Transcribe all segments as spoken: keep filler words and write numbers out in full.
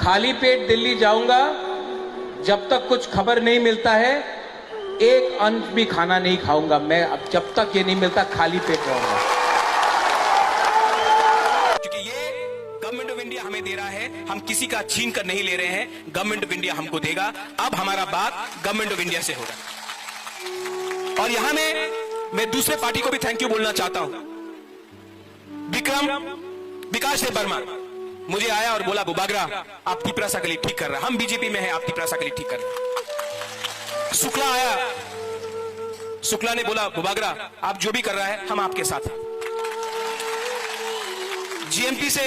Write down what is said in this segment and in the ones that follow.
खाली पेट दिल्ली जाऊंगा, जब तक कुछ खबर नहीं मिलता है, एक अंश भी खाना नहीं खाऊंगा मैं। अब जब तक ये नहीं मिलता, खाली पेट रहूंगा। क्योंकि ये गवर्नमेंट ऑफ इंडिया हमें दे रहा है, हम किसी का छीन कर नहीं ले रहे हैं। गवर्नमेंट ऑफ इंडिया हमको देगा। अब हमारा बात गवर्नमेंट ऑफ इंडिया से होगा। और यहां में मैं दूसरे पार्टी को भी थैंक यू बोलना चाहता हूं। विक्रम, विकास देव वर्मा मुझे आया और बोला, "बुबागरा, आप तिपरासा के लिए ठीक कर रहा है, हम बीजेपी में हैं, आप तिपरासा के लिए ठीक कर रहे हैं।" शुक्ला आया, शुक्ला ने बोला, "बुबागरा, आप जो भी कर रहा है, हम आपके साथ हैं।" जीएमपी से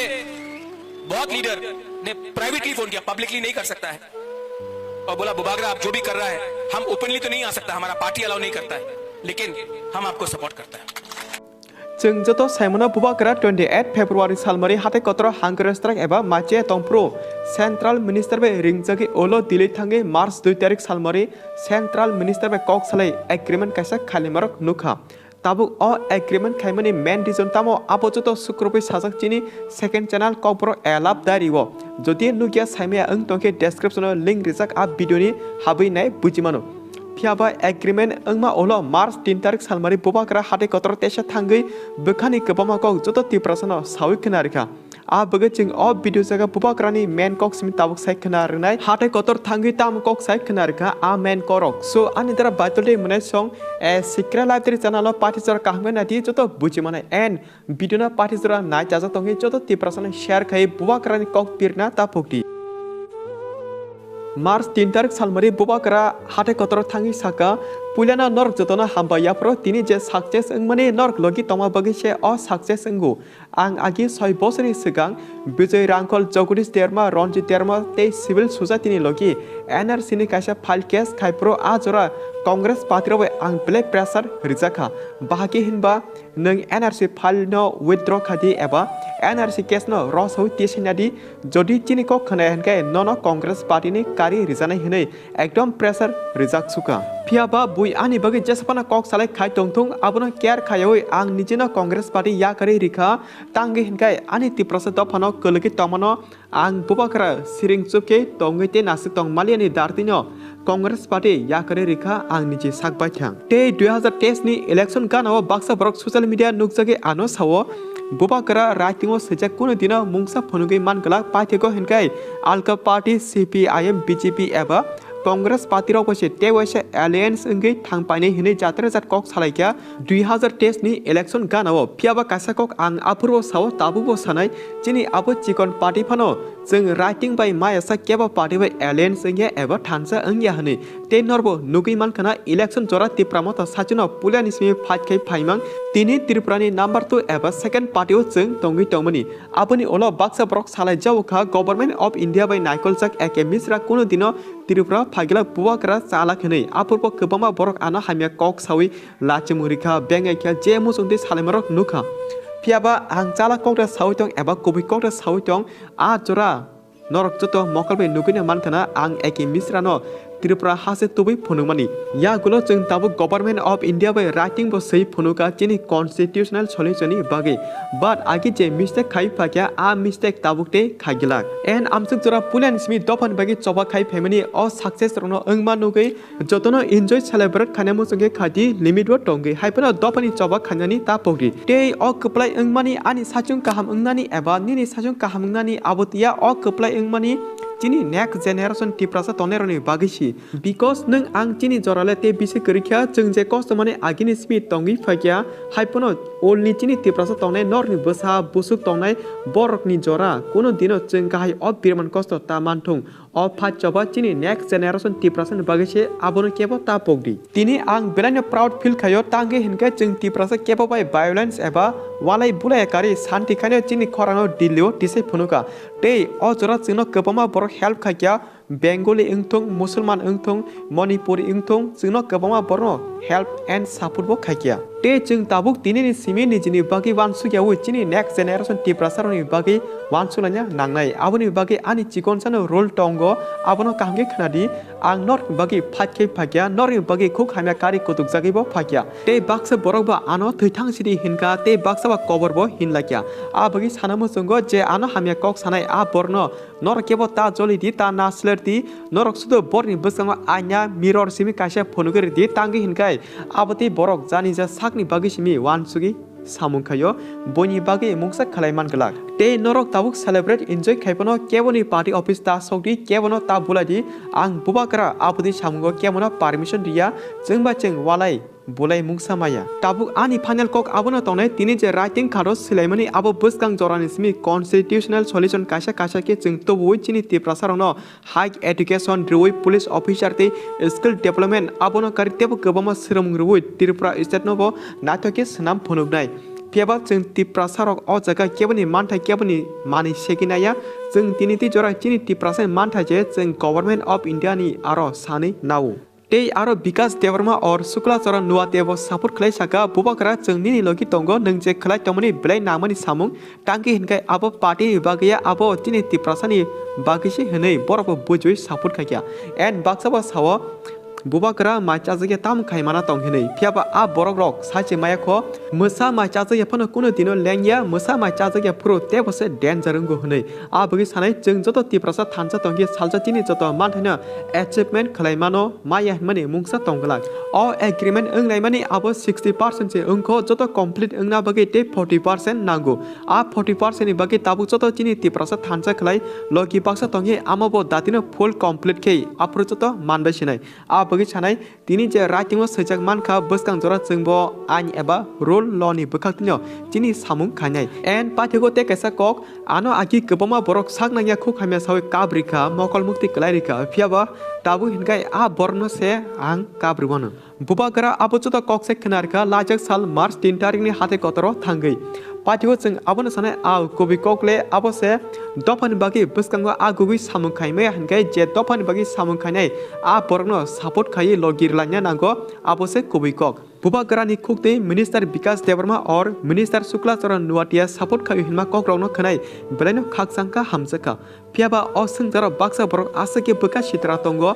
बहुत लीडर ने प्राइवेटली फोन किया, पब्लिकली नहीं कर सकता है, और बोला, "बुबागरा, आप जो भी कर रहा है, हम ओपनली तो नहीं आ सकता, हमारा पार्टी अलाउ नहीं करता है, लेकिन हम आपको सपोर्ट करता है।" Chwng joto saimano, Bubagra twenty eight February salmari hatai kotoro hunger strike eba mache tongphuru Central Minister bai ringjagwi ulo Delhi thangwi March dui tarik salmari Central Minister bai kok salai agreement kaisa khalimarok nukha. Tabuk o agreement khaimani main reason tamo, abo joto sukrubwi sajak chini second channel Kokborok Elap Diary o. Jodi nukya saimaya wng tongkhe, description o link rijak, a video ni habwi nai buji mano. Phiyaba agreement wngma ulo March tin tarik salmari Bubagra hatai kotor teisa thangwi bwkhani kwbangma kok joto Tiprasano sawi khna rikha. A bagwi chwng o video jaga Bubagrani main kok simi tabuk sai khna rwnai, hatai kotor thangwi tamo kok sai khna rikha a main korok. So ani dara Baitul Day mwnai song, eh, Sikra Library channel o party jora kaham khe naidi joto buji manai. And video no party jora nai chajak tongwi joto Tiprasano share khai Bubagrani kok pirna ta phukdi. March tin tarik salmari Bubagra hatai kotor thangwi saka, "Puilano norok jotono hambai yaphro, tini je success wngmani norok logi tongma bagwi se o success wngo. Ang agi soi bosorni swkang Bijoy Rangkhol, Jagadish Derma, Ranjit Derma tei civil society ni logi N R C ni kaisa file case khai phuru a jora Congress party rok bai ang belai pressure rijak kha. Bahai khe hinba nwng N R C file no withdraw khai di eba N R C case no rosawi tisai nadi, jodi chini kok khwnai hinkhe nono Congress party ni kari rijanai hinwi ekdom pressure rijak suka." Phiyaba bui ani bagwi jesapano kok salai khai tongthung, abono care khaiwi ang nijino Congress party yakarwi rikha, tangwi hinkhe ani Tiprasa dophano kwlwgwi tongmano ang Bubagra siring chukhe tongwi tei nasik tong maliani dartino Congress party yakarwi rikha ang niji sak baithang. Tei dui hazar teis ni election gana o baksa borok social media nukjagwi ano sao, Bubagra writing o swijak kunu dino mungsa phunugwi man glak, paithego hinkhe alka party C P I M, B J P eba Congress party rok bai se tei waisa alliance wngwi thang painai hinwi jatere jat kok salaikha dui hazar teis ni election gana o. Phiyaba kaisa kok ang aphuru o sao, tabuk bo sanai, chini abo chikon party phano chwng writing bai maya sa kebo party bai alliance wngya eba thansa wngya hinwi. Tei norbo nugwi mankha na, election jora Tipra Motha sachino puilani simi fight khai phaimang, tini Tripura ni number two eba second party o chwng tongwi tongmani. Aboni ulo baksa borok salai jao kha, Government of India bai naikoljak A K Mishra kunu dino Tripura phaigila Bubagra chalak hinwi. Apurbo kwbangma borok ano hamya kok sawi lachimung rikha, bengai kha, je muchungtwi salaimarok nukha. Phiyaba ang chalak kokda sawi tong eba kubui kokda sawi tong, a jora norok joto mokol bai nugwino mankha na, ang A K Mishra no Tripura hase tubui phunukmani. Yagulo chwng tabuk Government of India bai writing bo swi phunuka chini constitutional solution ni bagwi. But agi je mistake khai phakya, a mistake tabuk tei khaigilak. And amsuk jora puilani simi dophani bagwi choba khai phaimani o success rokno wngma nugwi jotono enjoy celebrate khaina muchungkhe khaidi limit o tongwi. Haiphano dophani choba khainani ta pokdi. Tei o kwplai wngmani, ani sachung kaham wngnani eba nini sachung kaham wngnani abo twiya o kwplai wngmani chini next generation Tiprasa tongnairokni bagwi si. Because nwng ang chini jorale tei bisi kwrwi kha, chwng je kosto mani agini simi tongwi phaikya, haiphano olni chini Tiprasa tongnai norokni bwsa busuk tongnai borokni jora kunu dino chwng kahai o birman kosto ta manthung. O phat choba chini next generation Tiprasa ni bagwi se, abono kebo ta pokdi. Tini ang belaino proud feel khaio, tangwi hinkhe chwng Tiprasa kebo bai violence eba walai bulai kari santi khaino chini khorano Delhi o tisai phunuka. Tei o jora chwngno kwbangma borok help khaikya, Bengali wngthung, Musulman wngthung, Manipuri wngthung, chwngno kwbangma borno help and support bo khaikya. Tei chwng tabuk tinini simi nijini bagwi wansukyaui chini next generation Tiprasarokni bagwi wansuklaina nangnai. Aboni bagwi ani chikonsano role tongo, abono kaham khe khwnadi. Ang norokni bagwi fight khai phaikya, norokni bagwi khuk hamya kari kutukjagwi bo phaikya. Tei baksa borok bo ano thwi thang sidi hinkha, tei baksa ba kobor bo hinlakya. A bagwi sana muchungo je ano hamya kok sanai a borokno norok kebo ta joli di, ta nasler di, norok sudo borokni bwskango aina mirror simi kaisa phunugwi ridi, tangwi hinkhai abo tei borok jani ja sakni bagwi simi wansugwi samung khaio, boini bagwi mungsa khlai man glak. Tei norok tabuk celebrate enjoy khai phano keboni party office ta sok di, kebono ta bulai di, ang bubagra aboni samungo kebono permission riya, chwng bai chwng walai bulai mungsa maya. Tabuk ani final kok abono tongnai, tini je writing khado swlaimani abo bwskang jorani simi constitutional solution kaisa kaisa khe chwng tubuwi chini Tiprasarokno high education rwui police officer tei skill development abono kari teibo kwbangma swrwngmung rwui Tripura state no bo naithok khe swnam phunuknai. Phiyaba chwng Tiprasarok o jaga keboni manthai keboni manwi segwi naiya, chwng tini tei jora chini Tiprasani manthai je chwng Government of India ni aro sanwi nao. Tei aro Bikas Debbarma or Sukla Charan Nuatia bo support khlai saka, bubagra chwng nini logi tongo, nwng je khlai tongmani belai nangmani samung, tangki hinkhai abo party ni bagwi ya, abo chini Tiprasani bagwi se hwnwi borok bo bujiwi support khaikya. And baksa bo sao, bubagra mai chajakya tamo khaimana tong hinwi. Phiyaba a borok rok sachi maya kho, mwsa mai chajakya phano kuno dino lengya, mwsa mai chajakya phuru tebo se danger wngo hinwi. A bagwi sanai chwng joto Tiprasa thansa tongkhe salsa chini joto manthaino achievement khlai mano maya hinmani mungsa tongglak. O agreement wnglaimani abo sixty percent se wngkho, joto complete wngna bagwi tei forty percent nango. A forty percent ni bagwi tabuk joto chini Tiprasa thansa khlai logi baksa tongkhe amo bo datino full complete khe aphuru joto manbai sinai. A bagwi sanai tini je writing o swijak mankha bwskang jora chwngbo ain eba rule law ni bwkhak tino chini samung khainai. And paithago tei kaisa kok, ano agi kwbangma borok sak nangya khuk hamya sawi kap rikha, mokol mukti kwlai rikha, phiyaba tabuk hinkhai a borokno se ang kap rwano. Bubagra abo joto kok se khna rikha, laijak sal March tin tarikni hatai kotoro thangwi. Paithago chwng abono sanai a kubui kok le abo se dophani bagwi bwskango a gugui samung khaimaya hinkhai je dophani bagwi samung khainai a borokno support khaiwi logi rwlaina nango, abo se kubui kok. Bubagrani khuktwi Minister Bikas Debbarma or Minister Sukla Charan Nuatia support khaio hinma kokrokno khwnai belaino khakchangkha, hamjakha. Phiyaba o swngcharok baksa borok aswk khe bwkha sitra tongo,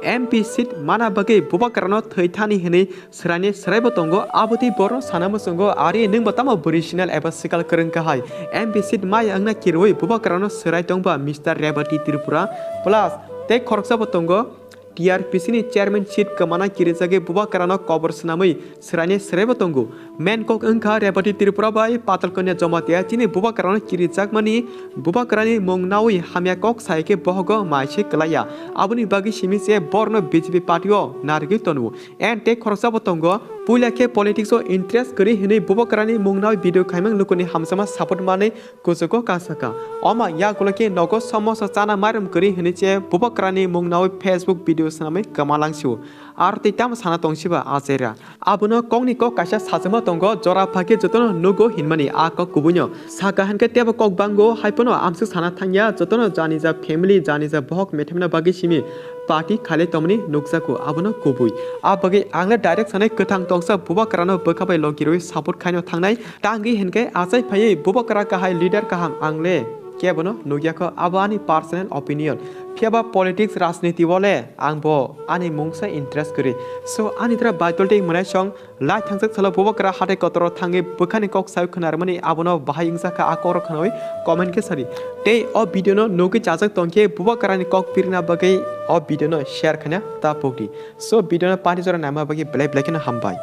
M P seat mana bagwi bubagrano thwi thani hinwi swraini swraibo tongo, abotwi borokno sana muchungo, ari nwngbo tamo bwrwi sinal eba swkal kwrwng kahai M P seat maya wngna kirwi bubagrano swrai tongba Mister Rebati Tripura plus tei khoroksabo tongo, T R P C ni chairman seat kwmana kirijagwi bubagrano kobor swnamwi swraini swraibo tongo. Main kok wngkha Rebati Tripura bai Patal Kanya Jamatia chini bubagrano kirijakmani bubagrani mung nawi hamya kok sai khe bohogo mai se kwlaiya. Aboni bagwi simi se borno B J P party o narigwi tonwo. And tei khoroksabo tongo, puila khe politics o interest kwrwi hinwi bubagrani mung nawi video khaimang lukuni hamsama support manwi kuchugo kasaka. Oma yagulo khe nogo somoso chana mairum kwrwi hinwi che bubagrani mung nawi Facebook video swnamwi kwma langsio. Aro tei tamo sana tongsiba achaira. Abono kokni kok kaisa sajagma tongo, jora phakhe jotono nugo hinmani a kok kubuino. Saka hinkhe tebo kok bango, haiphano amswk sana thangya, jotono janija family, janija bohok methemna bagwi simi party khailai tongmani nukjago, abono kubui. A bagwi angle direct sanai kwthang tongsa bubagrano bwkha bai logirwi support khaino thangnai. Tangwi hinkhe achai phaiwi bubagra kahai leader kaham angle kebono nukyakho, abo ani personal opinion. Phiyaba politics rajniti o le ang bo ani mungsa interest kwrwi. So ani dra Bible tei mwnai song lai thangjak salo bubagra hatai kotoro thangwi bwkhani kok sawi khwnarmani abono bahai wngjakha a kok rok khwnawi comment khe sadi. Tei o video no nugwi chajak tongkhe bubagrani kok pirina bagwi o video no share khaina ta pokdi. So video no pani jora naima bagwi belai belai kheno hambai.